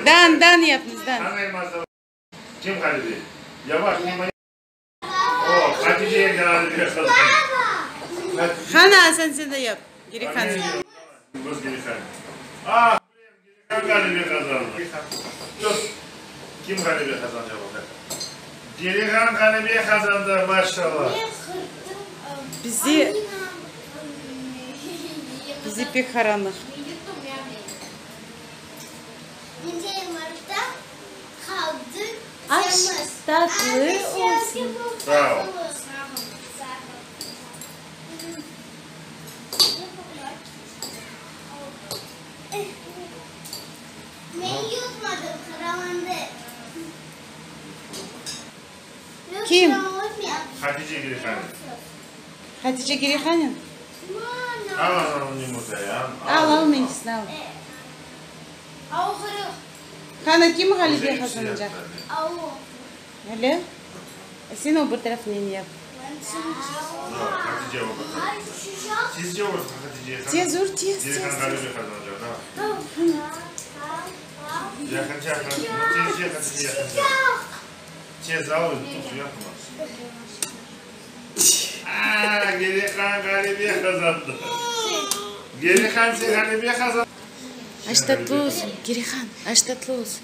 Dan, dan yapıñız, dan. Qana, Asan, sen de yap. Girihan. Bizde, bizde pek qaranlıq. Aş tatlı olsun. Kim? Hatice Girihanen? Al, al mengisini al. Qana, kim ğalebe qazanacaq? Öyle? Sen o bir tarafınen yap. Tez ur, tez, tez, tez. Aş tatlı olsun, Girihan, aş tatlı olsun.